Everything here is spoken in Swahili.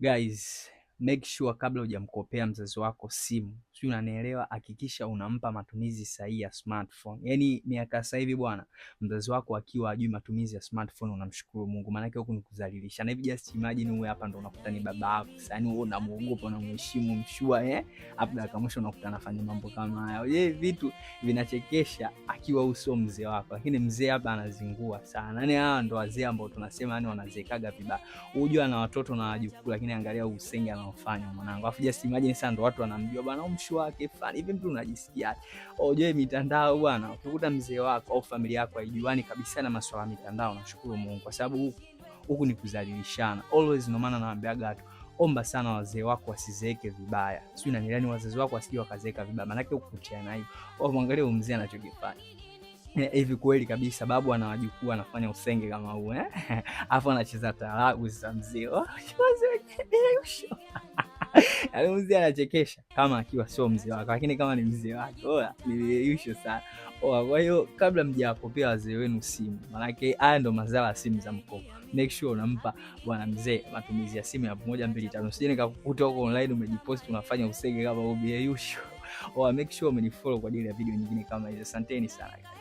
Guys, make sure kabla hujamkopea mzazi wako simu, sijui unanielewa, hakikisha unampa matumizi sahihi ya smartphone. Yaani miaka sasa hivi bwana, mzazi wako akiwa ajui matumizi ya smartphone unamshukuru Mungu, maanake huku ni kudhalilisha. Na hivi just imagine uwe hapa ndo unakuta ni baba yako, sasa yani wewe unamuogopa, unamheshimu mshua eh, hapo dakika mwisho unakuta anafanya mambo kama haya. Je, vitu vinachekesha akiwa uso mzee wako, lakini mzee hapa anazingua sana. Yani hawa ndo wazee ambao tunasema yani wanazeekaga vibaya. Unajua ana watoto na wajukuu, lakini angalia usenge anaofanya mwanangu. Alafu just imagine sasa ndo watu wanamjua bwana mshu wake fulani hivi, mtu unajisikiaje? Unajua mitandao bwana, ukikuta mzee wako au familia yako haijuani kabisa na masuala ya mitandao, nashukuru Mungu kwa sababu huku ni kudhalilishana always. Ndio maana nawaambiaga watu, omba sana wazee wako wasizeeke vibaya, sijui nani, wazazi wako wasije wakazeeka vibaya, maanake ukutiana hivi. Mwangalie huyu mzee anachokifanya hivi kweli kabisa, babu ana wajukuu anafanya usenge kama huu eh? Alafu anacheza taarabu za mzee. Yaani mzee anachekesha kama akiwa sio mzee wako, lakini kama ni mzee wake oya, ni yusho sana. Oa, kwa hiyo kabla mjawakopea wazee wenu simu, maanake haya ndo madhara ya simu za mkopo. Make sure unampa bwana mzee matumizi ya simu ya 1 2 5. Usije nikakukuta huko online umejipost unafanya usenge kama ubie yusho. Oa, make sure umenifollow kwa ajili ya video nyingine kama hizo. Asanteni sana guys.